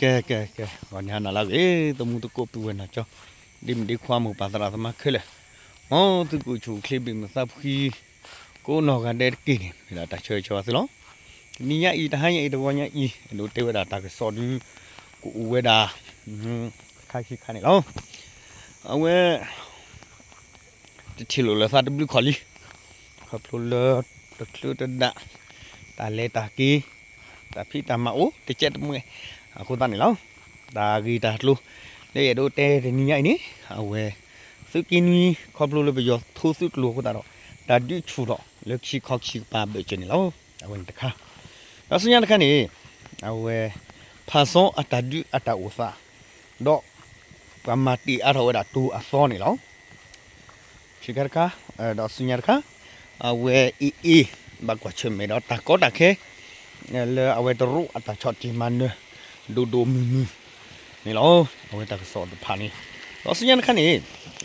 ကဲ ကဲ ကဲ ဂီၤနံၤဟါနၤလၢအဂ့ၤ သမူသကိးပုၢ်ဝဲၢ်နီၢ်ကၠီ ဒ့မုၣ်ဒ့ခွါ မိၢ်ပၢ်သရၣ်သမါခဲလၢာ်, မ်သုကအိၣ်ဆူၣ်အိၣ်ချ့ ဘၣ်မုာ်သးဖှံ ကိးနီၢ်ဂၤဒဲးတက့ၢ်န့ၣ် မ့ၢ်ဒၣ်တၢ်ဆၢဂ့ၤဆၢဝါသုလီၤ. တနံၤညါအံၤ တဟါညါအံၤ တဂီၤညါအံၤ အဲၣ်ဒိးတဲဝဲဒၣ်တၢ်ကစီၣ်ဒုး ကအိၣ်ဝဲဒၣ် ခါဆံးခါန့ၣ်လီၤ. အဝဲ တထံၣ်လိာ်လၢသးတဘျုးခီၣ်လံ, ခီဖျိလၢတချုးတဒၣ် တၢ်လဲၤတၢ်က့ၤ တၢ်ဖံးတၢ်မၤအိၣ်တကဲးတမှဲၤ အဃိသတးန့ၣ်လီၤ. တၢ်ဂ့ၢ်တၢ်ကျိၤ လၢယအဲၣ်ဒိးတဲတနံၤညါအံၤန့ၣ် အဝဲ သုးက့နွံ ခီဖျိလၢပယီၤထိသုးကျိၤအဃိသတးဒီး တၢ်ဒုးဆူၣ်ထီၣ်လၢခံခီခံကပၤဘၢၣ်စၢၤန့ၣ်လီၤ. အဝဲန့ၣ်တခါ ဒီးဆူညါတခါန့ၣ် အဝဲ ဖၣ်စီအတၢ်ဒုးအတၢ်အိၣ်သး ဒီး ပှၤမၤတ့ၢ်အါထီၣ်ဝဲဒၣ်တိၤအသီန့ၣ်လီၤ. ခံခါတခါ ဒီးဆူညါတခါ အဝဲအ့ၣ်အ့ၣ် ဘၣ်ကွၢ်ဆၢၣ်မဲာ်ဒီးတၢ်ကီတၢ်ခဲ လၢအဝဲတရူးအတၢ်ဆီၣ်တံၢ်မၤနၢၤ ဒိၣ်ဒိၣ်မုၢ်မုၢ်န့ၣ်လီၤ. အဝဲတၢ်ကစီၣ်တဖၣ်န့ၣ် ဒီးဆူညါတခါန့ၣ်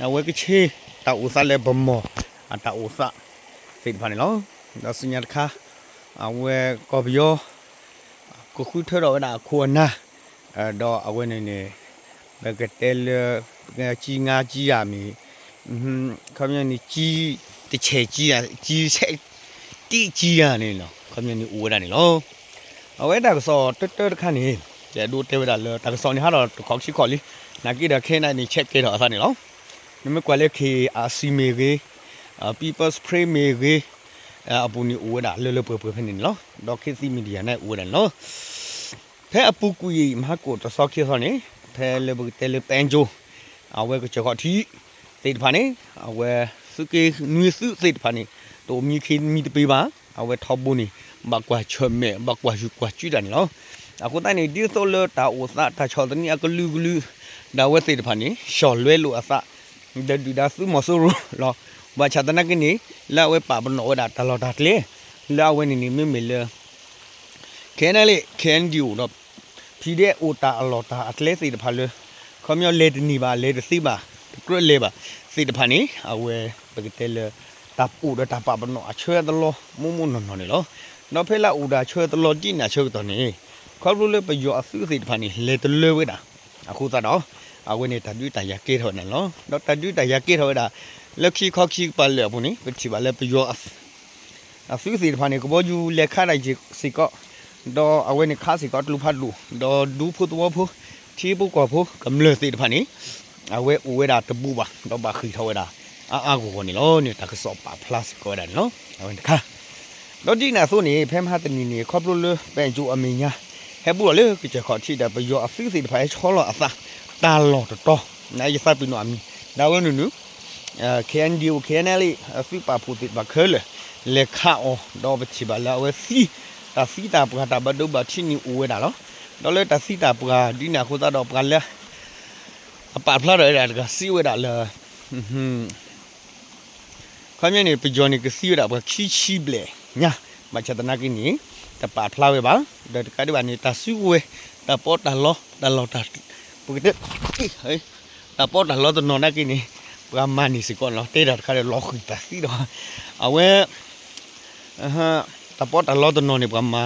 အဝဲကဆ့တၢ်အိၣ်သးလၢပမီၢ်အတၢ်အိၣ်သးသ့ၣ်တဖၣ်န့ၣ်လီၤ. ဒီးဆူညါတခါ အဝဲကီၢ်ပယီၤ ကဃုထၢထီၣ်ဝဲဒၣ်အခိၣ်အနၢ် ဒီးအဝဲန့ၣ်န့ၣ် ပကတဲလၢ ကၠံငါကၠံယၤမ့ၢ် ခီပညီန့ၣ် ကၠံတဆဲးကၠံယၤ ကၠံဆဲးတံၢ်ကၠံယၤန့ၣ်လီၤ. ခီပညီန့ၣ်အိၣ်ဝဲဒၣ်န့ၣ်လီၤ. အဝဲတၢ်ကစီၣ်တၢတၢတခါန့ၣ် ယအဲၣ်ဒိးတဲဝဲဒၣ်လၢတၢ်ကစီၣ်န့ၣ်ဟးထီၣ်တခီခံခီလံ, နာ်က့ဒီးခဲအံၤန့ၣ် ဆဲးကဲထီၣ်အသးန့ၣ်လီၤ. နမ့ၢ်ကွၢ်လၢ ခ့ၣ်အါစံမ့ၢ်ဂ့ၤ, People's Spring မ့ၢ်ဂ့ၤ, အပူၤန့ၣ်အိၣ်ဝဲဒၣ်လၢလၢပှဲၤပှဲၤဖဲန့ၣ်န့ၣ်လီၤ. ဒီး ခေတ်သစ် Media န့ၣ်အိၣ်ဝဲဒၣ်န့ၣ်လီၤ. ဖဲအပူၤကွံာ်အံၤ မဟါကိၣ်တသီခံသီန့ၣ် ဖဲလၢပကတဲလၢ ပၣ်ကၠိ အဝဲကစၢၢ်ခီၣ်ထံးသ့ၣ်တဖၣ်န့ၣ် အဝဲ သုးက့နွံသုးသ့ၣ်တဖၣ်န့ၣ် တအိၣ်မံခ့မံတပ့ၤဘၣ်. အဝဲထီဘိန့ၣ် ဘၣ်ကွၢ်ဆၢၣ်မဲာ် ဘၣ်ကွၢ်ဆူၣ်ကွၢ်စူၣ်တၢ်န့ၣ်လီၤ. အဃိသတးန့ၣ် ဒ်သိးလၢတၢ်အိၣ်သးတၢ်ဆီၣ်သနံးအကလုာ်ကလုာ် ဒၣ်ဝဲသ့ၣ်တဖၣ်န့ၣ် ဆှီၣ်လွဲလိာ်အသး ဒီးဒုၣ်ဒါသုးမီၤစိရိၤလီၤ. ဘၣ်ဆၣ်သနာ်က့န့ၣ် လၢအဝဲပာ်ပနီၣ်ဝဲဒၣ်တၢ်လီၢ်တၢ်ကျဲ လၢအဝဲန့ၣ်န့ၣ် မ့မ့ၢ်လၢ KNLA KNDO ဒီး ဖံဒဲး အိၣ်တၢ်အလီၢ်တၢ်အကျဲသ့ၣ်တဖၣ်လၢ ခီပညီလဲၤတန့ၢ်ဘၣ် လဲၤတသ့ဘၣ် တကြၢးလဲၤဘၣ်သ့ၣ်တဖၣ်န့ၣ် အဝဲပကတဲလၢ တၢ်အိၣ်ဒီးတၢ်ပာ်ပနီၣ်အဆၢတလီၢ်မိၢ်မိၢ်နီၢ်နီၢ်န့ၣ်လီၤ. ဒီးဖဲလၢအအိၣ်ဒီးအဆၢတလီၢ်ဒ်န့ၣ်အဆၢကတီၢ်န့ၣ် ခီဖျိလၢပယီၤအသုးသ့ၣ်တဖၣ်န့ၣ် လဲၤတလၢဝဲဒၣ် အဃိသတးဒီး အဝဲန့ၣ်တၢ်ဒုးတၢ်ယၤကဲထီၣ်ဝဲဒၣ်န့ၣ်လီၤ. ဒီးတၢ်ဒုးတၢ်ယၤကဲထီၣ်ဝဲဒၣ် လၢခံခီခံကပၤလၢာ်အပူၤန့ၣ် ပထံၣ်ဘၣ်လၢပယီၤ အသုးသ့ၣ်တဖၣ်န့ၣ် ကဘီယူၤလဲၤခးဒၣ်ယံာ်စ့ၢ်ကီး, ဒီးအဝဲန့ၣ်ခးစ့ၢ်ကီးကျိဖးဒိၣ်, ဒီးဒူဖိသဝီဖိ ထံဖိကီၢ်ဖိကမျၢၢ်သ့ၣ်တဖၣ်န့ၣ် အဝဲအိၣ်ဝဲဒၣ်တဘူးဘၣ် ဒီးဘၣ်ဃ့ၢ်ထီၣ်ဝဲဒၣ် အါအါဂီၢ်ဂီၢ်န့ၣ်လီၤန့ၣ် တၢ်ကစီၣ်ပာ်ဖျါစ့ၢ်ကီးဝဲဒၣ်န့ၣ်လီၤ. အဝဲတခါ ဒီးဒ်န့ၣ်အသိးန့ၣ် ဖဲမဟါတနံၤန့ၣ် ခီဖျိလၢ ပၣ်ကၠိအမဲာ်ညါ ဟဲဘူးထီၣ်လၢကစၢၢ်ခီၣ်ထံးဒီး ပယီၤအသုးသ့ၣ်တဖၣ်ဟဲဆီလီၤအသး တၢ်လီၢ်တတီၤ နယသးပ့ၤနီၣ်အမံၤ ဒၣ်ဝဲနုၤနုၤ KNDO KNLA အသုးပာ်ဖှိၣ်သ့ၣ်တဖၣ်ခဲလၢာ် လဲၤခးအီၤ ဒီးပထံၣ်ဘၣ်လၢအဝဲသံ တၢ်သံတၢ်ပှၢ်တၢ်ဘၣ်ဒိဘၣ်ထံးန့ၣ်အိၣ်ဝဲဒၣ်လီၤ. ဒီးလၢတၢ်သံတၢ်ပှၢ်ဒ်န့ၣ်အဃိသတးဒီးပှၤလၢ အပာ်ဖျါထီၣ်ဝဲဒၣ်တဂၤစံးဝဲဒၣ်လၢ ခီပညီန့ၣ် ပယီၤန့ၣ် ကသံဝဲဒၣ်ပှၤခံဆံဘျဲၣ်ညါ, ဘၣ်ဆၣ်သနာ်က့န့ၣ် တပာ်ဖျါဝဲဘၣ်, ဒီးတကးဒံးဘၣ်န့ၣ် တၢ်စုကဝဲၤ တၢ်ပီးတၢ်လီ တၢ်လီၢ်တၢ် ပကတဲ တၢ်ပီးတၢ်လီတနီၤနာ်က့န့ၣ် ပှၤမၤန့ၢ်စ့ၢ်ကီးန့ၣ်လီၤ. တဲတၢ်တခါဒီးလီၤဃံၤတၢ်သံဒီး အဝဲ တၢ်ပီးတၢ်လီတနီၤန့ၣ် ပှၤမၤ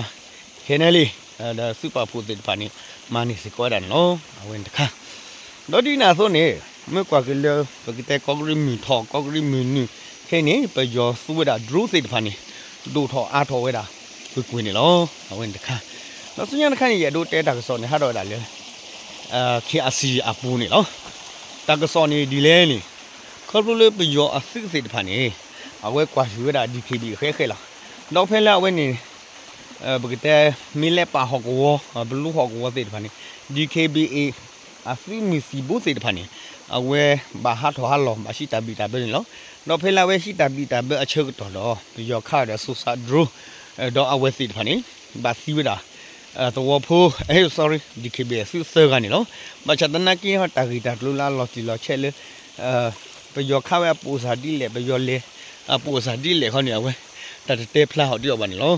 ခဲန့ၣ်လံ, ဒီးသုးပာ်ဖှိၣ်သ့ၣ်တဖၣ်န့ၣ် မၤန့ၢ်စ့ၢ်ကီးဝဲဒၣ်န့ၣ်လီၤ. အဝဲန့ၣ်တခါ ဒီးဒ်န့ၣ်အသိးန့ၣ် မ့ၢ်ကွၢ်က့ၤလၢ ပကတဲကီးကရံၣ်မုၢ်ထီၣ် ကီးကရံၣ်မုၢ်နုာ်ခဲအံၤန့ၣ် ပယီၤသူဝဲဒၣ် drone သ့ၣ်တဖၣ်န့ၣ် ဒိၣ်ထီၣ်အါထီၣ်ဝဲဒၣ် ကွ့ၢ်ကွ့ၢ်န့ၣ်လီၤ. အဝဲန့ၣ်တခါ ဒီးဆူညါတခါန့ၣ် ယအဲၣ်ဒိးတဲတၢ်ကစီၣ်န့ၣ် ဟးထီၣ်ဝဲဒၣ်လၢ ခ့ၣ်အစံၣ်အပူၤန့ၣ်လီၤ. တၢ်ကစီၣ်န့ၣ်ဒ်လဲၣ်န့ၣ် ခီဖျိလၢပယီၤအသုးသ့ၣ်တဖၣ်န့ၣ် အဝဲကွၢ်ဟုၣ်ဝဲဒၣ် DKBA ဃဲဃဲလီၤ. ဒီးဖဲလၢအဝဲန့ၣ် ပကတဲ မ့ၢ်လဲၤပာ်ဟီၣ်ကဝီၤ ပလိဟီၣ်ကဝီၤသ့ၣ်တဖၣ်န့ၣ် DKBA အသုးမုၢ်သံၣ်ဘိသ့ၣ်တဖၣ်န့ၣ် အဝဲဘၣ်ဟးထီၣ်ဟးလီၤ ဘၣ်ဟံးတၢ်ဘံၣ်တၢ်ဘၢန့ၣ်လီၤ. ဒီးဖဲလၢအဝဲဟံးတၢ်ဘံၣ်တၢ်ဘၢအဆၢကတီၢ်ဒီး ပယီၤခးဒီး Sosa drone ဒီးအဝဲသ့ၣ်တဖၣ်န့ၣ် ဘၣ်သံဝဲဒၣ် သဝီဖိ sorry DKBA အသုးသၢဂၤန့ၣ်လီၤ. ဘၣ်ဆၣ်သနာ်က့ တၢ်ဂ့ၢ်တၢ်ကျိၤလၢအလီၤတံၢ်လီၤဆဲးလၢ ပယီၤခးဝဲအပိာ်စၢ်ဒ်လဲၣ် ပယီၤလဲၤအပိာ်စၢ်ဒ်လဲၣ်ခီန့ၣ် အဝဲ တၢ်တတဲဖျါဟီၣ်ဒံးအီၤဘၣ်န့ၣ်လီၤ.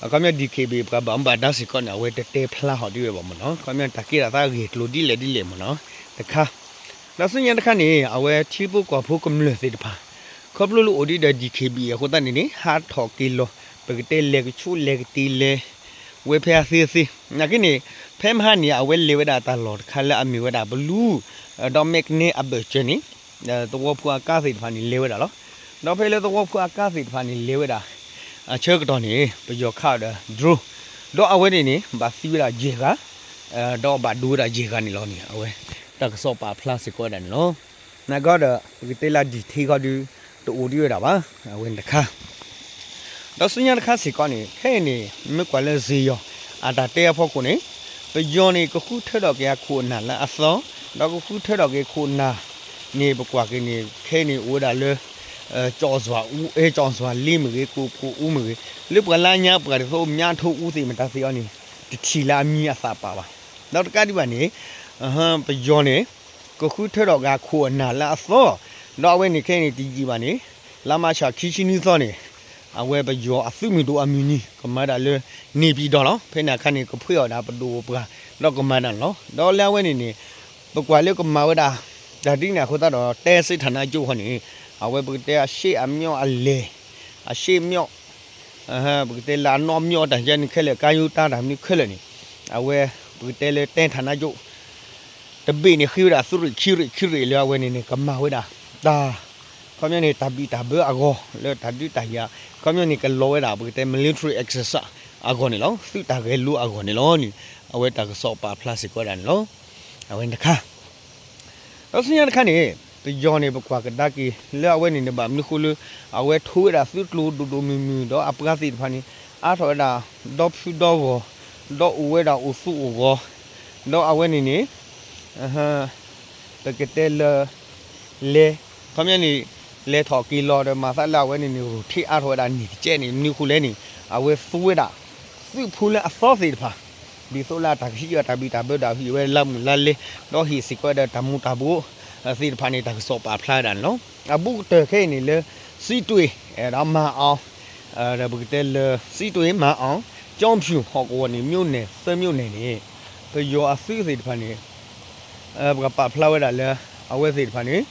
အခီပညီ DKBA ပှၤဘၣ်မူဘၣ်ဒါစ့ၢ်ကီးန့ၣ် အဝဲတတဲဖျါဟီၣ်ဒံးဝဲဘၣ်မ့ၢ်နီၤ. အခီပညီ တၢ်ကဲထီၣ်သးအဂ့ၢ်အကျိၤဒ်လဲၣ်ဒ်လဲၣ်မ့ၢ်နီၤ တခါ ဒီးဆူညါတခါန့ၣ် အဝဲထံဖိကီၢ်ဖိကမျၢၢ်သ့ၣ်တဖၣ် ခီဖျိလၢအိၣ်ဒံးဒီး DKBA အဃိသတးန့ၣ်န့ၣ် ဟးထီၣ်က့ၤလီၤ ပကတဲလဲၤကဆူးလဲၤကတ့ၤလဲၤ ဝဲဖဲအသ့အသ့, နာ်က့န့ၣ် ဖဲမဟါန့ၣ် အဝဲလဲၤဝဲဒၣ်တၢ်လီၢ်တခါလၢအမ့ၢ်ဝဲဒၣ် ပလူ, ဒီးမဲကနဲအဘၢၣ်စၢၤန့ၣ်, သဝီဖိအကါသ့ၣ်တဖၣ်န့ၣ် လဲၤဝဲဒၣ်လီၤ. ဒီးဖဲလၢသဝီဖိအကါသ့ၣ်တဖၣ်န့ၣ် လဲၤဝဲဒၣ် အဆၢကတီၢ်န့ၣ် ပယီၤခးဒီး drone, ဒီးအဝဲန့ၣ်န့ၣ် ဘၣ်သံဝဲဒၣ်ယဲၢ်ဂၤ, ဒီးဘၣ်ဒိဝဲဒၣ်ယဲၢ်ဂၤန့ၣ်လီၤန့ၣ် အဝဲ တၢ်ကစီၣ်ပာ်ဖျါစ့ၢ်ကီးဝဲဒၣ်န့ၣ်လီၤ. နာ်က့ဒီး ပကတဲလၢ detail ခီဒု တအိၣ်ဒံးဝဲဒၣ်ဘၣ်, အဝဲန့ၣ်တခါ ဒီးဆူညါတခါစ့ၢ်ကီးန့ၣ် ခဲအံၤန့ၣ် မ့ၢ်ကွၢ်လၢစ့ၢ်ယီၤ အတၢ်တဲအဖီခိၣ်န့ၣ်, ပယီၤန့ၣ် ကဃုထၢထီၣ်က့ၤအခိၣ်အနၢ်လၢအသီ, ဒီးကဃုထၢထီၣ်က့ၤခိၣ်နၢ်န့ၣ် ပကွၢ်က့ၤန့ၣ် ခဲအံၤန့ၣ်အိၣ်ဝဲဒၣ်လၢ ကၠီၣ်စွၣ်အူ အဲ ကၠီၣ်စွၣ်လ့မ့ၢ်ဂ့ၤ ကိၣ်ကိၣ်အူမ့ၢ်ဂ့ၤ, လၢပှၤလၢညါပှၤဒ်သိး မြထိုးအူသ့ၣ်မတၤသ့ၣ်အီၤန့ၣ် တထံၣ်လၢအမံၤအသးပာ်ဘၣ်. ဒီးတကးဒံးဘၣ်န့ၣ် ပယီၤန့ၣ် ကဃုထၢထီၣ်က့ၤအခိၣ်အနၢ်လၢအသီ, ဒီးအဝဲန့ၣ်ခဲအံၤန့ၣ် တယံာ်ဘၣ်န့ၣ် လါမးရှးခံဆံနွံသီန့ၣ် အဝဲပယီၤအသုးမုၢ်ဒိၣ်အမုၢ်နံၤ ကမၤဝဲဒၣ်လၢ နေပြည်တော် လီၤ. ဖဲန့ၣ်အခါန့ၣ် ကဖှ့ၣ်အီၣ်ဒၣ်ပဒိၣ်ပပှၢ် ဒီးကမၤတၢ်န့ၣ်လီၤ. ဒီးလၢအဝဲန့ၣ်န့ၣ် ပကွၢ်လၢကမၤဝဲဒၣ် တၢ်ဒ်န့ၣ်အဃိသတးဒီး တိုင်းစစ်ဌာနချုပ် ခီန့ၣ် အဝဲပကတဲ အရှေ့အမြောက်အလယ်, အရှေ့မြောက် ပကတဲလၢအနီၢ်အမြောက်တၢ်ယါန့ၣ်ခဲလၢာ် ကါယိတၢ်တၢ်မနုၤခဲလၢာ်န့ၣ် အဝဲ ပကတဲလၢ တိုင်းဌာနချုပ် တဘ့ၣ်န့ၣ် ဃ့ဝဲဒၣ်သုးရ့ၣ်ခံရ့ၣ်ခံရ့ၣ်လၢအဝဲန့ၣ်န့ၣ် ကမၤဝဲဒၣ် တၢ် ခီပညီန့ၣ် တၢ်ဘံၣ်တၢ်ဘၢအဂီၢ် လၢတၢ်ဒုးတၢ်ယၤ ခီပညီန့ၣ် ကလီၤဝဲဒၣ် ပကတဲ military exercise အဂီၢ်န့ၣ်လီၤ. သုးတၢ်ဂဲၤလိအဂီၢ်န့ၣ်လီၤန့ၣ် အဝဲတၢ်ကစီၣ်ပာ်ဖျါစ့ၢ်ကီးဝဲဒၣ်န့ၣ်လီၤ. အဝဲန့ၣ်တခါ ဒီးဆူညါတခါန့ၣ် ပယီၤန့ၣ် ပကွၢ်ကဒါက့ၤ လၢအဝဲန့ၣ်န့ၣ် ဘၣ်မနုၤဃိလၢ အဝဲထိဝဲဒၣ်သုးကျိၤဒိၣ်ဒိၣ်မုၢ်မုၢ် ဒီးအပှၤသ့ၣ်တဖၣ်န့ၣ် အါထီၣ်ဝဲဒၣ် ဒီဖုဒီဂီၢ် ဒီးအိၣ်ဝဲဒၣ်အိၣ်သူအိၣ်ဂီၤ ဒီးအဝဲန့ၣ်န့ၣ် ပကတဲလၢ လဲၤ ခီပညီန့ၣ် လဲၤထီၣ်က့ၤလီၤဒီး မၤသးလၢအဝဲန့ၣ်န့ၣ် ရူၢ်ထ့အါထီၣ်ဝဲဒၣ်န့ၣ်တကဲန့ၣ် မနုၤဃိလဲၣ်န့ၣ် အဝဲသူဝဲဒၣ် သုးဖိလၢအသီသ့ၣ်တဖၣ် ဒ်သိးလၢအတၢ်ကဟံးအီၤတၢ်ဘံၣ်တၢ်ဘၢဒီး ဟံးဝဲလၢမုၢ်လါလဲ ဒီးဟ့ၣ်စ့ၢ်ကီးဝဲဒီးတၢ်မူၤတၢ်ဘှီးသ့ၣ်တဖၣ်န့ၣ် တၢ်ကစီၣ်ပာ်ဖျါဝဲဒၣ်န့ၣ်လီၤ. အဘူးကတၢၢ်ခဲအံၤန့ၣ်လၢ စံးတွ့ၣ် ဒီးမၤအီၤ ဒီးပကတဲလၢ စံးတွ့ၣ် မၤအီၤ ကၠီဖၠူၣ် ဟီၣ်ကဝီၤန့ၣ် မြို့နယ် သၢမြို့နယ်န့ၣ် ပယီၤအသုးသ့ၣ်တဖၣ်န့ၣ် ပကပာ်ဖျါဝဲဒၣ်လၢ အဝဲသ့ၣ်တဖၣ်န့ၣ်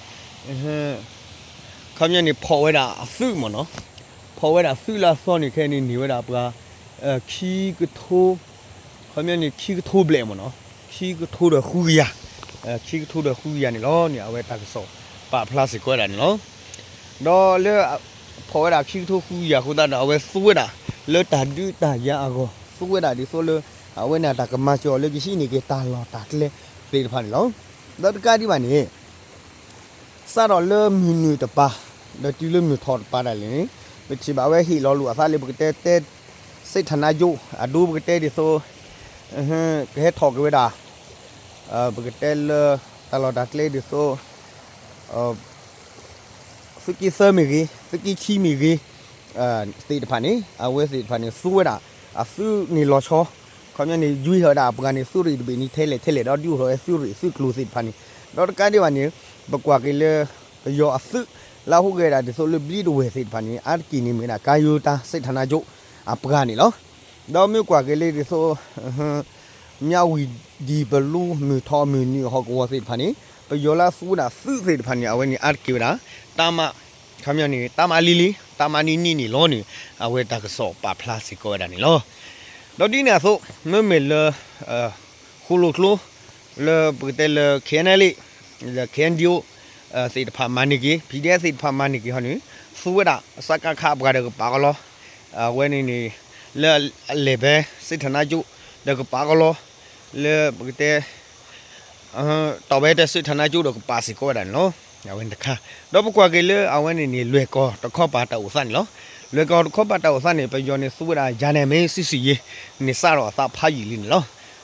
ခီပညီန့ၣ် ဖီၣ်ဝဲဒၣ်အသုးမ့ၢ်နီၤ, ဖီၣ်ဝဲဒၣ်သုးလၢအသီန့ၣ် ခဲအံၤန့ၣ်န့ၢ်ဝဲဒၣ်ပှၤ ခံကထိ ခီပညီန့ၣ် ခံကထိဘျဲၣ်မ့ၢ်နီၤ, ခံကထိဒီးဃုကယၤ, ခံကထိဒီးဃုကယၤန့ၣ်လီၤန့ၣ် အဝဲတၢ်ကစီၣ်ပာ်ဖျါစ့ၢ်ကီးဝဲဒၣ်န့ၣ်လီၤ. ဒီးလၢ ဖီၣ်ဝဲဒၣ်ခံကထိဃုကယၤအဃိသတးဒီး အဝဲသူဝဲဒၣ် လၢတၢ်ဒုးတၢ်ယၤအဂီၢ် သူဝဲဒၣ်ဒ်သိးလၢ အဝဲန့ၣ်တၢ်ကမၤစၢၤအီၤလၢကဟံးန့ၢ်က့ၤတၢ်လီၢ်တၢ်ကျဲသ့ၣ်တဖၣ်န့ၣ်လီၤ. ဒီးတကးဒံးဘၣ်န့ၣ် စးထီၣ်လၢမုၢ်နုာ်တပၤ ဒီးတုၤလၢမုၢ်ထီၣ်တပၤဒၣ်လဲာ်န့ၣ် ပထံၣ်ဘၣ်ဝဲဟ့ၣ်လီၤလိာ်အသးလၢပကတဲတဲ စစ်ဌာနချုပ် အဒိပကတဲဒ်သိး ကဟဲထီၣ်က့ၤဝဲဒၣ် ပကတဲလၢ တၢ်လီၢ်တၢ်ကျဲဒ်သိး သုးက့သၢမ့ၢ်ဂ့ၤ သုးက့ခံမ့ၢ်ဂ့ၤ သ့ၣ်တဖၣ်န့ၣ် အဝဲသ့ၣ်တဖၣ်န့ၣ် သူဝဲဒၣ် အသုးန့ၣ်လီၤဆီ ခီပညီန့ၣ် ယွံဟီၣ်ဝဲဒၣ်အပှၤန့ၣ် သုးရ့ၣ်တဘ့ၣ်န့ၣ် ထဲလဲၣ်ထဲလဲၣ် ဒီးဒုးအိၣ်ထီၣ်ဝဲသုးရ့ၣ်သုးကျိၤသ့ၣ်တဖၣ်န့ၣ် ဒီးတကးဒံးဘၣ်န့ၣ် ပကွၢ်က့ၤလၢ ပယီၤအသုး လၢအဟူးဂဲၤဒၣ်ဒ်သိးလၢဘျံးတဝဲၢ်သ့ၣ်တဖၣ်န့ၣ် အါတက့ၢ်န့ၣ်မ့ၢ်ဝဲဒၣ် ကါယိၤတၢ် စစ်ဌာနချုပ် အပှၤန့ၣ်လီၤ. ဒီးမ့ၢ်ကွၢ်က့ၤလၢဒ်သိး မြဝတီ ဒီပဲခူး မုၢ်ထီၣ်မုၢ်နုာ်ဟီၣ်ကဝီၤသ့ၣ်တဖၣ်န့ၣ် ပယီၤလၢအသူဝဲဒၣ်သုးသ့ၣ်တဖၣ်န့ၣ် အဝဲန့ၣ်အါတက့ၢ်ဝဲဒၣ် တၢ်မၤ ခီပညီန့ၣ် တၢ်မၤလံၤလံၤ တၢ်မၤနံၤနံၤန့ၣ်လီၤန့ၣ် အဝဲတၢ်ကစီၣ်ပာ်ဖျါစ့ၢ်ကီးဝဲဒၣ်န့ၣ်လီၤ. ဒီးဒ်န့ၣ်အသိး မ့မ့ၢ်လၢ ဃိၣ်လိၣ်ကျိ လၢပကတဲလၢ ခ့ၣ်အဲၣ်လ်အ့ၣ် လၢ ခ့ၣ်အဲၣ်ဒံၣ်အိၣ် သ့ၣ်တဖၣ်မၤန့ၢ်က့ၤ ပီၣ်ဒံၣ်အဲၣ် သ့ၣ်တဖၣ်မၤန့ၢ်က့ၤဟီန့ၣ် သူဝဲဒၣ် စကခ အပှၤဒီးကပာ်ကလီ အဝဲန့ၣ်န့ၣ် လၢအလဲၤဖဲ စစ်ဌာနချုပ် ဒီးကပာ်ကလီ လၢပကတဲ တီၢ်ဝဲတဲ စစ်ဌာနချုပ် ဒီးကပာ်စ့ၢ်ကီးဝဲဒၣ်န့ၣ်လီၤ. အဝဲန့ၣ်တခါ ဒီးပကွၢ်က့ၤလၢအဝဲန့ၣ်န့ၣ် လွဲၢ်ကီၢ်တခီပၤတၢ်အိၣ်သးန့ၣ်လီၤ. လွဲၢ်ကီၢ်တခီပၤတၢ်အိၣ်သးန့ၣ် ပယီၤန့ၣ်သူဝဲဒၣ် ရာနယ်မြေစစ်ဆင်ရေး န့ၣ်စးထီၣ်အသးဖးယံာ်လံန့ၣ်လီၤ.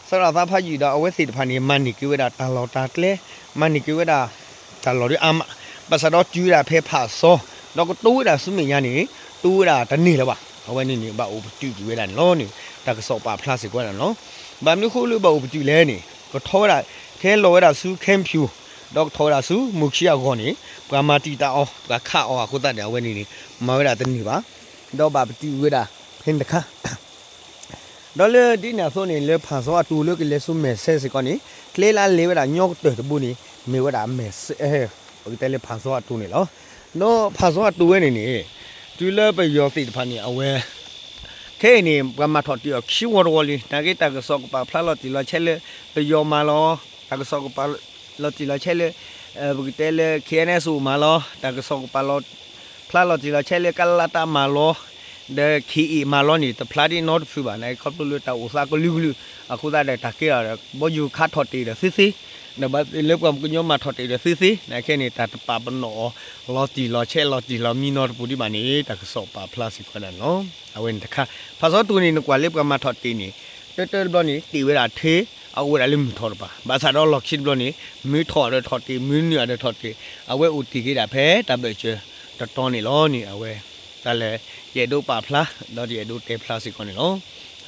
စးထီၣ်အသးဖးယံာ်ဒီးအဝဲသ့ၣ်တဖၣ်န့ၣ် မၤန့ၢ်က့ၤဝဲဒၣ်တၢ်လီၢ်တၢ်ကျဲ မၤန့ၢ်က့ၤဝဲဒၣ် တၢ်လီၢ်ဒ်အါမး ဘၣ်ဆၣ်ဒီးတုၤဝဲဒၣ်ဖဲဖးစီ ဒီးကတိၤဝဲဒၣ်ဆူမဲာ်ညါန့ၣ် တိၤဝဲဒၣ်တန့ၢ်လၢၤဘၣ်. အဝဲန့ၣ်န့ၣ် ဘၣ်အိၣ်ပတုာ်ကွံာ်ဝဲဒၣ်န့ၣ်လီၤန့ၣ် တၢ်ကစီၣ်ပာ်ဖျါစ့ၢ်ကီးဝဲဒၣ်န့ၣ်လီၤ. ဘၣ်မနုၤဃိလၢဘၣ်အိၣ်ပတုာ်လဲၣ်န့ၣ် ကထီၣ်ဝဲဒၣ် ခဲလီၤဝဲဒၣ်ဆူ ခဲဖၠူၣ် ဒီးကထီၣ်ဝဲဒၣ်ဆူ မိၢ်ခံအဂီၢ်န့ၣ် ပှၤမၤတံာ်တာ်အီၤ ပှၤခးအီၤအဃိသတးန့ၣ် အဝဲန့ၣ်န့ၣ် မၤဝဲဒၣ်တန့ၢ်ဘၣ် ဒီးဘၣ်ပတုာ်ဝဲဒၣ်ဖဲန့ၣ်တခါ ဒီးလၢဒ်န့ၣ်အသိးန့ၣ် လၢဖးစီအတိၤလၢကလဲၤဆူမဲာ်ဆဲစ့ၢ်ကီးန့ၣ် ကျဲလၢအလဲၤဝဲဒၣ်ညီကတၢၢ်တဘိန့ၣ် မ့ၢ်ဝဲဒၣ်မဲာ်ဆဲ ပကတဲလၢဖးစီအတိၤန့ၣ်လီၤ. ဒီးဖးစီအတိၤဝဲန့ၣ်န့ၣ် တုၤလၢပယီၤသ့ၣ်တဖၣ်န့ၣ် အဝဲ တ ခဲအံၤန့ၣ် ပှၤမၤထီၣ်တံၢ်အီၤခံဝီတဝီလံ. နာ်က့တၢ်ကစီၣ်ကပာ်ဖျါလီၤတံၢ်လီၤဆဲးလၢ ပယီၤမၤလီၤ, တၢ်ကစီၣ်ကပာ်လီၤတံၢ်လီၤဆဲးလၢ ပကတဲလၢ K N S O မၤလီၤ, တၢ်ကစီၣ်ကပာ်လီၤ ဖျါလီၤတံၢ်လီၤဆဲးလၢ ကလလတၢ်မၤလီၤ, ဒီး K A မၤလီၤန့ၣ် တဖျါဒ်နီတဖုဘၣ်. နာ်က့ခီဖျိလၢတၢ်အိၣ်သးကလုာ်ကလုာ် အဃိသတးဒီးတၢ်ကဲထီၣ်ဒီး ကဘီယူၤခးထီၣ်တံၢ်ဒီးသ့သ့, ဒီးဘၣ်သ့ၣ်လၢပှၤကညီမၤထီၣ်တံၢ်ဒီးသ့သ့, နာ်က့ခဲအံၤန့ၣ် တၢ်တပာ်ပနီၣ်အီၤ လီၤတံၢ်လီၤဆဲးလီၤတံၢ်လီၤမံနီတပူၤဒံးဘၣ်န့ၣ် တၢ်ကစီၣ်ပာ်ဖျါစ့ၢ်ကီးဝဲဒၣ်န့ၣ်လီၤ. အဝဲန့ၣ်တခါ ဖးစီတူၢ်န့ၣ် နကွၢ်လၢပှၤမၤထီၣ်တံၢ်န့ၣ် တၢတၢတဘျီန့ၣ် တ့ၢ်ဝဲဒၣ်ထဲ အအိၣ်ဝဲဒၣ်လၢမုၢ်ထီၣ်တပၤ, ဘၣ်ဆၣ်ဒီးလီၢ်ခံတဘျီန့ၣ် မုၢ်ထီၣ်ဒီးထီၣ်တံၢ် မုၢ်နုာ်ဒီးထီၣ်တံၢ်, အဝဲအိၣ်တ့ၢ်က့ၤဒၣ်ဖဲတၢ်ဘၢၣ်စၢၤတတီၤန့ၣ်လီၤန့ၣ် အဝဲ တၢ်လၢ ယအဲၣ်ဒိးပာ်ဖျါ ဒီးယအဲၣ်ဒိးတဲဖျါစ့ၢ်ကီးန့ၣ်လီၤ.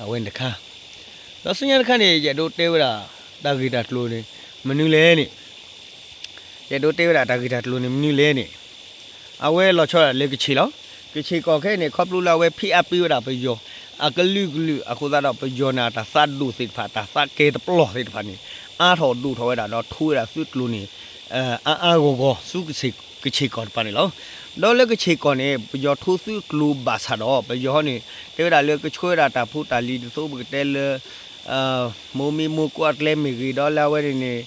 အဝဲန့ၣ်တခါ ဒီးဆူညါတခါန့ၣ် ယအဲၣ်ဒိးတဲဝဲဒၣ် တၢ်ဂ့ၢ်တၢ်ကျိၤန့ၣ် မနုၤလဲၣ်န့ၣ် ယအဲၣ်ဒိးတဲဝဲဒၣ်တၢ်ဂ့ၢ်တၢ်ကျိၤန့ၣ်မနုၤလဲၣ်န့ၣ် အဝဲလီၤဆီဒၣ်တၢ်လၢကခ့ၣ်လီၤ. ကခ့ၣ်ကီၢ်ခဲအံၤန့ၣ် ခီဖျိလၢအဝဲဖံးအါပှ့ၤဝဲဒၣ်ပယီၤ အကလုာ်ကလုာ်အဃိသတးဒီး ပယီၤန့ၣ် အတၢ်သးဒိၣ်သ့ၣ်တဖၣ် တၢ်သးကဲၤတပျီၢ်သ့ၣ်တဖၣ်န့ၣ် အါထီၣ်ဒိၣ်ထီၣ်ဝဲဒၣ်ဒီး ထိဝဲဒၣ်သုးကျိၤန့ၣ် အါအါဂီၢ်ဂီၢ်ဆူ ကခ့ၣ်ကီၢ်တပၤန့ၣ်လီၤ. ဒီးလၢကခ့ၣ်ကီၢ်န့ၣ် ပယီၤထိသုးကျိၤဘၣ်ဆၣ်ဒီး ပယီၤဟီန့ၣ် တဲဝဲဒၣ်လၢကဆှၢဝဲဒၣ်တၢ်ဖိတၢ်လံၤဒ်သိးပကတဲလၢ မိၢ်မ့ၢ်မိၢ်ကိးအကျဲမ့ၢ်ဂ့ၤ ဒီးလၢအဝဲန့ၣ်န့ၣ်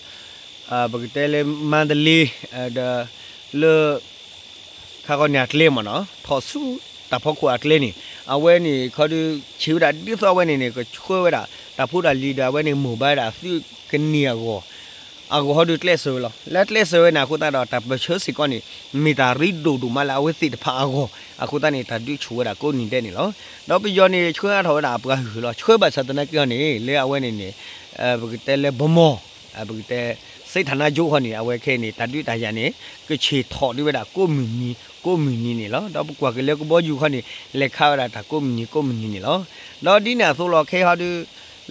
ပကတဲလၢမါတလ့ ဒီး လၢ ခါခီန့ၣ်အကျဲမ့ၢ်နီၤ ထီၣ်ဆူတၢ်ဖီခိၣ်အကျဲန့ၣ် အဝဲန့ၣ်ခီဒုး ဆံးဝဲဒၣ်ဒ်သိးအဝဲန့ၣ်န့ၣ် ကဆှၢဝဲဒၣ် တၢ်ဖိတၢ်လံၤဒီးအဝဲန့ၣ် မိၢ်ဘါဒၣ်သုးကန့ၢ်အဂီၢ် အဂီၢ်ဟီဒုးကျဲးစၢးဝဲလီၤ. လၢကျဲးစၢးဝဲန့ၣ်အဃိသတးဒီး တၢ်ပၢၢ်ဆၢစ့ၢ်ကီးန့ၣ် မ့ၢ်တၢ်ရ့ဒိၣ်ဒိၣ်မးလၢအဝဲသ့ၣ်တဖၣ်အဂီၢ် အဃိသတးန့ၣ် တၢ်ဒုးဆူၣ်ဝဲဒၣ်ကိးနံၤဒဲးန့ၣ်လီၤ. ဒီးပယီၤန့ၣ် ဆှၢအါထီၣ်ဝဲဒၣ်အပှၤဟုၣ်လီၤ ဆှၢဘၣ်ဆၣ်သနာ်က့ဟီန့ၣ် လၢအဝဲန့ၣ်န့ၣ် ပကတဲလၢဗမီၢ် ပကတဲ စ့ထၣ်နါကၠိခီန့ၣ် အဝဲခဲအံၤန့ၣ် တၢ်ဒုးတၢ်ယၤန့ၣ် ကဆ့ၣ်ထီၣ်ဒံးဝဲဒၣ်ကိးမုၢ်နံၤ ကိးမုၢ်နံၤန့ၣ်လီၤ. ဒီးပကွၢ်က့ၤလၢကဘီယူၤခီန့ၣ် လဲၤခးဝဲဒၣ်တၢ်ကိးမုၢ်နံၤကိးမုၢ်နံၤန့ၣ်လီၤ. ဒီးဒ်န့ၣ်အသိးလီၤ ခဲအံၤဟီဒုး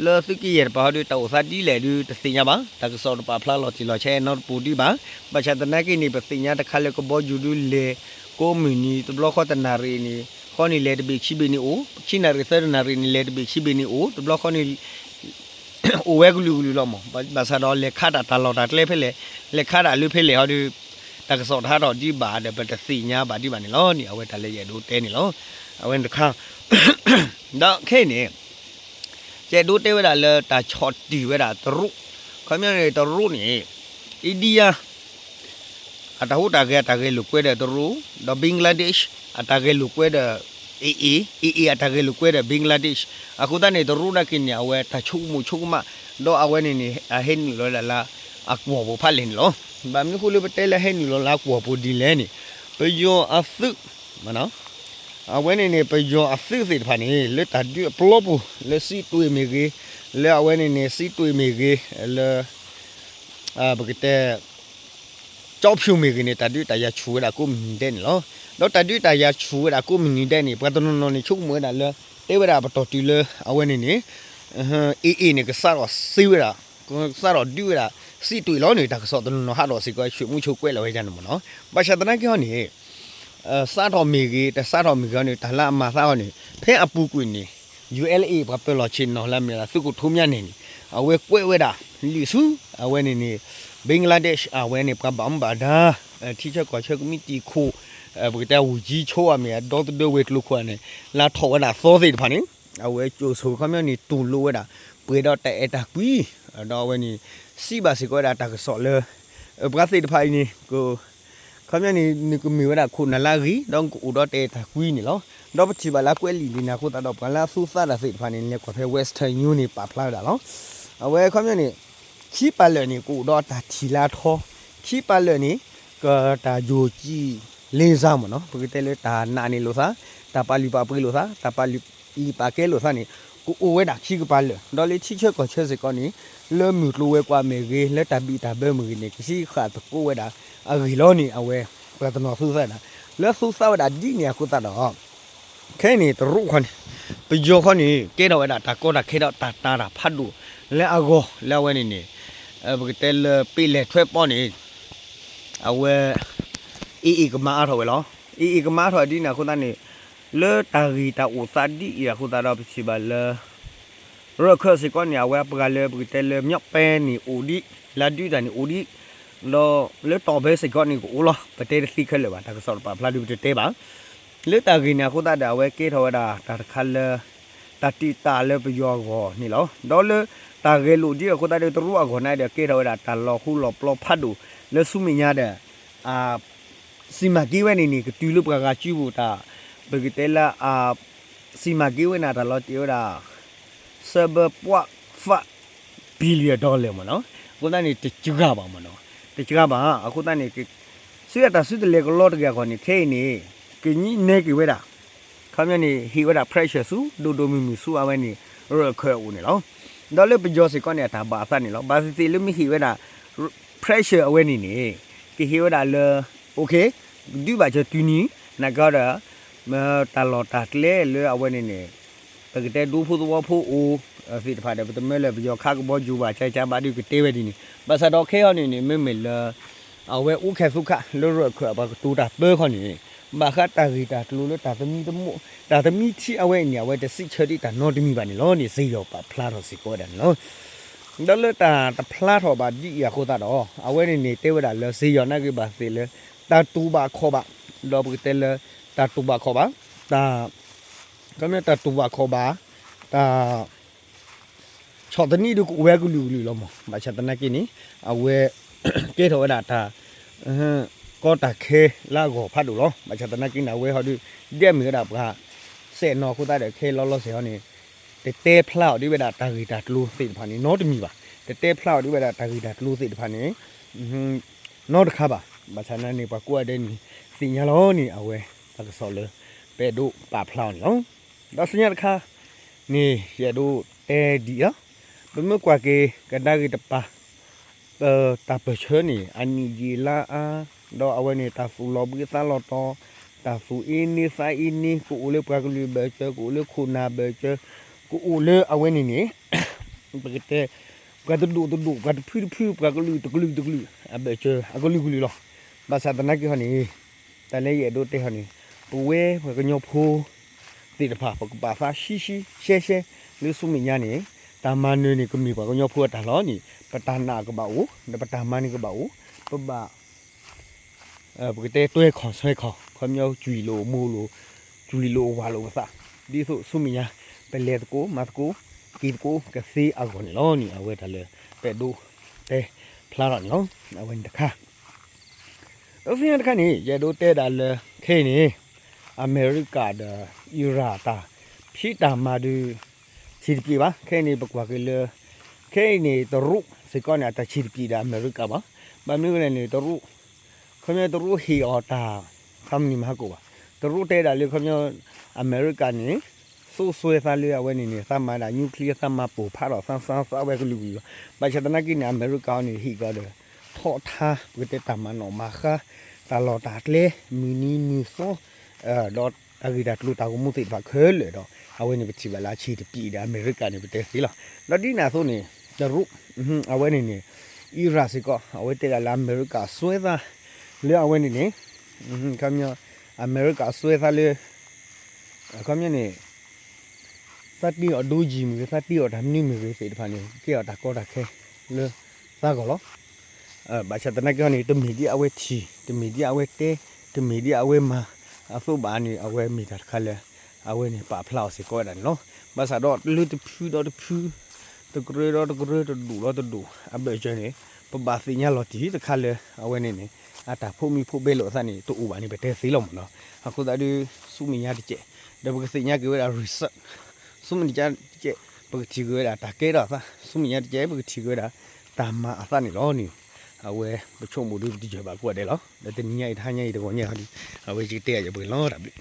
လၢသုးက့ယဲၢ်တပၤဟီဒုး တၢ်အိၣ်သးဒ်လဲၣ်ဒုး တသ့ၣ်ညါဘၣ် တၢ်ကစီၣ်တပာ်ဖျါလီၤတံၢ်လီၤဆဲးနီတပူၤဒံးဘၣ်. ဘၣ်ဆၣ်သနာ်က့န့ၣ် ပသ့ၣ်ညါတခါလၢကဘီယူၤဒုးလဲၤ ကိးမုၢ်နံၤ တဘျီဃီတနၣ်ရံၣ်န့ၣ် ဃီန့ၣ်လဲၤတဘ့ၣ်ခံဘ့ၣ်န့ၣ်အိၣ် ခံနၣ်ရံၣ်သၢတနၣ်ရံၣ်န့ၣ် လဲၤတဘ့ၣ်ခံဘ့ၣ်န့ၣ်အိၣ် တဘျီဃီန့ၣ် အိၣ်ဝဲကလုာ်ကလုာ်လီၤမး. ဘၣ်ဆၣ်ဒီးလဲၤခးတၢ်တၢ်လီၢ်တၢ်ကျဲဖဲလဲၣ် လဲၤခးတၢ်လၢဖဲလဲၣ်ဟီဒုး တၢ်ကစီၣ်တဟးထီၣ်ဒံးဘၣ်ဒီး ပတသ့ၣ်ညါဘၣ်ဒံးဘၣ်န့ၣ်လီၤန့ၣ် အဝဲတၢ်လၢယအဲၣ်ဒိးတဲန့ၣ်လီၤ. အဝဲန့ၣ်တခါ ဒီးခဲအံၤန့ၣ် ယအဲၣ်ဒိးတဲဝဲဒၣ်လၢတၢ်ဆီၣ်တံၢ်ဝဲဒၣ်တရူး ခီပညီန့ၣ် တရူးန့ၣ် India အတၢ်ဟူးတၢ်ဂဲၤအတၢ်ဂဲၤလိာ်ကွဲဒီးတရူး ဒီး Bangladesh အတၢ်ဂဲၤလိာ်ကွဲဒီး AA AA အတၢ်ဂဲၤလိာ်ကွဲဒီး Bangladesh အဃိသတးန့ၣ် တရူးနာ်က့န့ၣ် အဝဲတၢ်ဆိကမိၣ်ဆိကမး ဒီးအဝဲန့ၣ်န့ၣ် အဟဲနုာ်လီၤဝဲဒၣ်လၢ အကွီၢ်ပူၤဖးလဲၣ်န့ၣ်လီၤ. ဘၣ်မနုၤဃိလၢပတဲလၢဟဲနုာ်လီၤလၢအကွီၢ်ပူၤဒ်လဲၣ်န့ၣ် ပယီၤအသုး အဝဲန့ၣ်န့ၣ် ပယီၤအသုးသ့ၣ်တဖၣ်န့ၣ် လၢတၢ်ဒုးအပျီပူၤ လၢစံးတွ့ၣ်မ့ၢ်ဂ့ၤ လၢအဝဲန့ၣ်န့ၣ် စံးတွ့ၣ်မ့ၢ်ဂ့ၤ လၢ ပကတဲ ကၠီဖၠူၣ်မ့ၢ်ဂ့ၤန့ၣ် တၢ်ဒုးတၢ်ယၤဆူၣ်ဝဲဒၣ်ကိးမုၢ်နံၤဒဲးန့ၣ်လီၤ. ဒီးတၢ်ဒုးတၢ်ယၤဆူၣ်ဝဲဒၣ်ကိးမုၢ်နံၤဒဲးန့ၣ် ပှၤတနီၤနီၤန့ၣ် ဆိကမိၣ်ဝဲဒၣ်လၢ တဲဝဲဒၣ်ပတီၢ်တုၤလၢ အဝဲန့ၣ်န့ၣ် AA န့ၣ် ကစးထီၣ်စ့ဝဲဒၣ် ကစးထီၣ်ဒုးဝဲဒၣ် စံးတွ့ၣ်လီၤန့ၣ် တၢ်ကစီၣ်တနီၤနီၤဟးထီၣ်စ့ၢ်ကီး ဆွေမျိုးချိုကွဲးလီၤဝဲဒၣ်န့ၣ်မ့ၢ်နီၤ. ဘၣ်ဆၣ်သနာ်က့ဟီန့ၣ် စးထီၣ်မ့ၢ်ဂ့ၤ တစးထီၣ်မ့ၢ်ဂ့ၤဟီန့ၣ် တၢ်လၢအမၤသးဟီန့ၣ် ဖဲအပူၤကွံာ်န့ၣ် ယူၢ်အဲလ်အ့ၣ် ပှၤပၢၤလီၢ်ဆ့ၣ်နီၤလၢအမ့ၢ်ဒၣ်သုးခိၣ်ထူမၠါန့ၣ်န့ၣ် အဝဲကွဲးဝဲဒၣ် လံာ်ဆူ အဝဲန့ၣ်န့ၣ် Bangladesh အဝဲန့ၣ် ပှၤဘၣ်မူဘၣ်ဒါ ထံဆၢကီၢ်ဆၢကမံးတံာ်ခိၣ် ပကတဲဝူၤကၠံဆိအမ့ၢ် ဒီသဒၢဝ့ၢ်ကျိၤခိၣ်န့ၣ် လၢထီၣ်ဝဲဒၣ်သီသ့ၣ်တဖၣ်န့ၣ် အဝဲကၠိၣ်ဆိၣ်ခီပညီန့ၣ် တူၢ်လိာ်ဝဲဒၣ် ပှဲၤဒီးတၢ်အဲၣ်တၢ်ကွံ ဒီးအဝဲန့ၣ် စံးဘၣ်စ့ၢ်ကီးဝဲဒၣ်တၢ်ကစီၣ်လၢ ပှၤသ့ၣ်တဖၣ်အံၤန့ၣ် ခီပညီန့ၣ် နကမ့ၢ်ဝဲဒၣ်ခိၣ်နၢ်လၢအဂ့ၤ ဒီးနကအိၣ်ဒီးတၢ်အဲၣ်တၢ်ကွံန့ၣ်လီၤ. ဒီးပထံၣ်ဘၣ်လၢကွဲးလံာ်ဒ်န့ၣ်အဃိသတးဒီး ပှၤလၢအသူသးတၢ်သ့ၣ်တဖၣ်န့ၣ် လဲၤကွၢ်ဖဲ Western Union န့ၣ် ပာ်ဖျါဝဲဒၣ်လီၤ. အဝဲခီပညီန့ၣ် ခံပၤလၢာ်န့ၣ် ကအိၣ်ဒီးတၢ်ထံၣ်လၢအထီ, ခံပၤလၢာ်န့ၣ် ကတၢ်ယိၤကံၣ်လ့စါမ့ၢ်နီၤ ပကတဲလၢတၢ်နာ်န့ၣ်လိာ်သး, တၢ်ပာ်လုၢ်ပာ်ပှ့ၤလိာ်သး, တၢ်ပာ်လုၢ်ပာ်ကဲလိာ်သးန့ၣ် ကအိၣ်ဝဲဒၣ်ခံကပၤလၢာ်, ဒီးလၢထံဆၢကီၢ်ဆၢစ့ၢ်ကီးန့ၣ် လၢမုၢ်ကျိၤဝဲၤကွာ်မ့ၢ်ဂ့ၤ, လၢတၢ်ဘံၣ်တၢ်ဘၢမ့ၢ်ဂ့ၤန့ၣ် ကဟံးဃာ်သကိးဝဲဒၣ်အဂ့ၢ်လီၤန့ၣ် အဝဲ ပှၤတနီၤသူသးဝဲဒၣ်, လၢသူသးဝဲဒၣ်ဒ်န့ၣ်အဃိသတးဒီး ခဲအံၤန့ၣ် တရူးခီန့ၣ် ပယီၤခီန့ၣ် ကဲထီၣ်ဝဲဒၣ်တၢ်ကီတၢ်ခဲဒီးတၢ်တာ်တၢ်ဖးဒိၣ်လၢအဂီၢ် လၢအဝဲန့ၣ်န့ၣ် ပကတဲလၢပ့ၤလဲၣ်ထွဲပီန့ၣ် အဝဲ AA ကမၤအါထီၣ်ဝဲလီၤ. AA ကမၤအါထီၣ်ဒ်န့ၣ်အဃိသတးန့ၣ် လၢတၢ်ဂ့ၢ်တၢ်အိၣ်သးဒ်အံၤအဃိသတးဒီး ပထံၣ်ဘၣ်လၢ ရၢၢ်ခၢၣ်စ့ၢ်ကီးန့ၣ် အဝဲပှၤလၢပကတဲလၢ မၠီးပဲန့ၣ်အိၣ်ဒံး, လၢဒုးတၢ်န့ၣ်အိၣ်ဒံး, ဒီးလၢတီၢ်ဘဲစ့ၢ်ကီးန့ၣ်ကအိၣ်လီၤ. ပတဲတသ့ခဲလၢာ်ဘၣ်, တၢ်ကစီၣ်တပာ်ဖျါဒုးပတတဲဘၣ်. လၢတၢ်ဂ့ၢ်န့ၣ်အဃိသတးဒီး အဝဲကဲထီၣ်ဝဲဒၣ်တၢ်တခါလၢ တၢ်တံာ်တာ်လၢပယီၤအဂီၢ်န့ၣ်လီၤ. ဒီးလၢတၢ်ဂဲၤလိာ်ဒ်အဃိသတးဒီး တရူးအဂီၢ်န့ၣ်ဒီး ကဲထီၣ်ဝဲဒၣ်တၢ်လီၤဃူလီၤပျီဖးဒိၣ်လၢဆူမဲာ်ညါဒီး စံမၤက့ဝဲန့ၣ်န့ၣ် ကတုၤလၢပှၤဂၤစုပူၤတၢ် ပကတဲလၢ စံမၤက့ဝဲန့ၣ် တၢ်လီၤတ့ၢ်ဝဲဒၣ် seven point five billion dollar မ့ၢ်နီၤ. အဃိသတးန့ၣ် တစှၤဘၣ်မ့ၢ်နီၤ, တစှၤဘၣ်. အဃိသတးန့ၣ် ဆူအတၢ်စုတလဲၤကလီတဂ့ၤအဂီၢ်န့ၣ် ခဲအံၤန့ၣ် ကညံးနဲက့ၤဝဲဒၣ် ခီပညီန့ၣ် ဟ့ၣ်ဝဲဒၣ် pressure ဆူ ဒိၣ်ဒိၣ်မုၢ်မုၢ်ဆူအဝဲန့ၣ် ရၢၢ်ခၢၣ်အအိၣ်န့ၣ်လီၤ. ဒီးလၢပယီၤစ့ၢ်ကီးန့ၣ် အတၢ်ဘၣ်အသးန့ၣ်လီၤ. ဘၣ်သ့ၣ်သ့ၣ်လၢမ့ၢ်ဟ့ၣ်ဝဲဒၣ် pressure အဝဲန့ၣ်န့ၣ် ကဟ့ၣ်ဝဲဒၣ်လၢ okay ဒုးဘၣ်စၢၤတုၤနံၤ နာ်က့ဒီး တၢ်လီၢ်တၢ်ကျဲလၢအဝဲန့ၣ်န့ၣ် ပကတဲဒူဖိသဝီဖိအိၣ်သ့ၣ်တဖၣ်ဒီး ပတမၢလၢပယီၤခးကဘီယူၤဘၣ် ကကဘၣ်ဒုးကတဲဝဲဒ်န့ၣ် ဘၣ်ဆၣ်ဒီးခဲအံၤန့ၣ်န့ၣ် မ့မ့ၢ်လၢ အဝဲအိၣ်ခဲသူၣ်ခးလၢရၢၢ်ခၢၣ်အပှၤကတိၤတၢ်ပၢဃီန့ၣ် ဘၣ်ဃးတၢ်ဂ့ၢ်တၢ်ကျိၤလၢတၢ်သမံသမိး တၢ်သမံထံအဝဲအံၤန့ၣ် အဝဲတစံးဆၢဒံးတၢ်နီတမံၤဘၣ်န့ၣ်လီၤန့ၣ် စ့ယီၤပာ်ဖျါထီၣ်စ့ၢ်ကီးဝဲဒၣ်န့ၣ်လီၤ. ဒီးလၢတၢ်တဖျါထီၣ်ဘၣ်ဒ်အံၤအဃိသတးဒီး အဝဲန့ၣ်န့ၣ် တဲဝဲဒၣ်လၢစ့ယီၤနာ်က့ဘၣ်သ့ၣ်လၢ တၢ်တူၢ်ဘၣ်ခီၣ်ဘၣ် ဒီးပကတဲလၢ တၢ်တူၢ်ဘၣ်ခီၣ်ဘၣ် တၢ် ခီပညီတၢ်တူၢ်ဘၣ်ခီၣ်ဘၣ် တၢ် ဆီၣ်သနံးဒုးကအိၣ်ဝဲကလုာ်ကလုာ်လီၤမး. ဘၣ်ဆၣ်သနာ်က့န့ၣ် အဝဲ ကဲထီၣ်ဝဲဒၣ်တၢ် ကီတၢ်ခဲလၢအဂီၢ်ဖးဒိၣ်လီၤ. ဘၣ်ဆၣ်သနာ်က့န့ၣ် အဝဲဟီဒုး ဒ်အမ့ၢ်ဝဲဒၣ်ပှၤ စဲးနီၤအဃိသတးဒီး ခဲလီၤလီၤဆဲးဟီန့ၣ် တတဲဖျါအီၤဒ်ဝဲဒၣ်တၢ်ဂ့ၢ်တၢ်ကျိၤသ့ၣ်တဖၣ်န့ၣ် နီတမံၤဘၣ်. တတဲဖျါအီၤဒ်ဝဲဒၣ်တၢ်ဂ့ၢ်တၢ်ကျိၤသ့ၣ်တဖၣ်န့ၣ် နီတခါဘၣ်. ဘၣ်ဆၣ်သနာ်က့န့ၣ် ပှၤကိးဂၤဒဲးန့ၣ် သ့ၣ်ညါလီၤန့ၣ် အဝဲ တၢ်ကစီၣ်လၢ ပအဲၣ်ဒိးပာ်ဖျါအီၤန့ၣ်လီၤ. ဒီးဆူညါတခါ န့ၣ် ယအဲၣ်ဒိးတဲဒ်အံၤလီၤ. ပမ့ၢ်ကွၢ်က့ၤ ကဒါက့ၤတပၤ ပတၢ်ပၢၢ်ဆၢန့ၣ် အနံၣ်ယံာ်လါအါ, ဒီးအဝဲန့ၣ် တၢ်သူၣ်လီၤဘှံးသးလီၤတီၤ, တၢ်သူၣ်အ့န့သးအ့န့ ကအိၣ်လၢပှၤကလုာ်ဘၢၣ်စၢၤ, ကအိၣ်လၢခိၣ်နၢ်ဘၢၣ်စၢၤ, ကအိၣ်လၢအဝဲန့ၣ်န့ၣ် ပကတဲ ပှၤတဒူၣ်တဒူၣ် ပှၤတဖုတဖု ပှၤကလုာ်တကလုာ်တကလုာ် အဘၢၣ်စၢၤ အကလုာ်ကလုာ်လီၤ. ဘၣ်ဆၣ်သနာ်က့ဟီန့ၣ် တၢ်လၢယအဲၣ်ဒိးတဲဟီန့ၣ် ပဝဲပှၤကညီဖိ သ့ၣ်တဖၣ် ပကပာ်သးဆှံဆှံရှဲရှဲ လၢဆူမဲာ်ညါန့ၣ် တၢ်မၤနၢၤန့ၣ် ကမ့ၢ်ပှၤကညီဖိအတၢ်လီၤန့ၣ် ပတၢ်နာ်ကဘၣ်အိၣ် ဒီးပတၢ်မၤန့ၣ်ကဘၣ်အိၣ် ပဘၣ် ပကတဲတွဲခီၣ်ဆွဲခီၣ် ခီပညီကွံာ်လိာ်မိၢ်လိာ် ကွံာ်လိာ်ဝၤလိာ်ပသး ဒ်သိးဆူမဲာ်ညါ ပလဲၤသကိးမၤသကိး က့ၤသကိးကသ့အဂီၢ်န့ၣ်လီၤန့ၣ် အဝဲတၢ်လၢ ပအဲၣ်ဒိးတဲဖျါထီၣ်န့ၣ်လီၤ. အဝဲန့ၣ်တခါ ဒီးဆူညါတခါန့ၣ် ယအဲၣ်ဒိးတဲဒၣ်လၢ ခဲအံၤန့ၣ် အမဲရကၤဒီး အံရၣ်တၢ်ဖံးတၢ်မၤဒုး ဆံးတပျံၤဘၣ်. ခဲအံၤန့ၣ် ပကွၢ်က့ၤလၢ ခဲအံၤန့ၣ် တရူးစ့ၢ်ကီးန့ၣ် အတၢ်ဆံးတပျံၤဒီးအမဲရကၤဘၣ်. ဘၣ်မနုၤလဲၣ်န့ၣ် တရူး ခီပညီတရူးဟ့ၣ်အီၤတၢ် ခီမနံၤမဟါကိၣ်ဘၣ်. တရူးတဲဒၣ်လၢခီပညီ အမဲရကၤန့ၣ် သိၣ်စွဲသးလၢအဝဲန့ၣ်န့ၣ် သးမၤဒၣ် nuclear သးမၤပိၢ်ဖးထီၣ်သးသးသးဝဲကလုာ်ကလုာ်လီၤ. ဘၣ်ဆၣ်သနာ်က့န့ၣ် အမဲရကၤအံၤန့ၣ် ဟ့ၣ်ကီးဒီး ထီၣ်ထါ ပကတဲတၢ်မၤနီၣ်မၤဃါ တၢ်လီၢ်တၢ်ကျဲ မုၢ်နံၤမုၢ်သီ ဒီးတၢ်ဂ့ၢ်တၢ်ကျိၤတၢ်ဂီၤမူသ့ၣ်တဖၣ်ခဲလၢာ်ဒီး အဝဲန့ၣ်ပထံၣ်ဘၣ်လၢအဆံးတပျံၤဒီးအမဲရကၤန့ၣ် ပတဲသ့လီၤ. ဒီးဒ်န့ၣ်အသိးန့ၣ် တရူး အဝဲန့ၣ်န့ၣ် အံရၣ်စ့ၢ်ကီး အဝဲတဲဒၣ်လၢအမဲရကၤစွဲသး လၢအဝဲန့ၣ်န့ၣ် ခီပညီ အမဲရကၤစွဲသးလၢ ခီပညီန့ၣ် သးတ့အီၤဒိယံၤမ့ၢ်ဂ့ၤ သးတ့အီၤတၢ်မနုၤမ့ၢ်ဂ့ၤသ့ၣ်တဖၣ်န့ၣ် ကဲအီၤတၢ်ကီတၢ်ခဲလၢသးဂီၢ်လီၤ. ဘၣ်ဆၣ်သနာ်က့ဟီန့ၣ် တမ့ၢ်ဒ်အဝဲထံၣ် တမ့ၢ်ဒ်အဝဲတဲ တမ့ၢ်ဒ်အဝဲမၤ အသိးဘၣ်န့ၣ် အဝဲမ့ၢ်တၢ်တခါလၢ အဝဲန့ၣ်ပာ်ဖျါအီၤစ့ၢ်ကီးဝဲဒၣ်န့ၣ်လီၤ. ဘၣ်ဆၣ်ဒီးလၢတဖုဒီးတဖု တကရၢဒီးတကရၢ တဒူၣ်ဒီးတဒူၣ် အဘၢၣ်စၢၤန့ၣ် ပဘၣ်သ့ၣ်ညါလီၤတံၢ်တခါလၢ အဝဲန့ၣ်န့ၣ် အတၢ်ဖိးမံဖိးဘဲလိာ်အသးန့ၣ် တအိၣ်ဘၣ်န့ၣ် ပတဲသ့လီၤမ့ၢ်နီၤ. အဃိသတးဒီး ဆူမဲာ်ညါတကဲး ဒီးပကသ့ၣ်ညါက့ၤဝဲဒၣ် research ဆူမဲာ်ညါတကဲး ပကထံၣ်က့ၤဝဲဒၣ်တၢ်ကဲထီၣ်အသး ဆူမဲာ်ညါတကဲး ပကထံၣ်က့ၤဝဲဒၣ် တၢ်မၤအသးန့ၣ်လီၤန့ၣ် အဝဲပဆိကမိၣ်ဒီးပတယၢၢ်ဘၣ်ကိးဂၤဒဲးလီၤ. ဒီးတနံၤညါအံၤ တဟါညါအံၤတဂီၤညါဟီဒီး အဝဲယကတဲအယဲၢ်ပှဲၤလီၤ တၢ်ဘျုး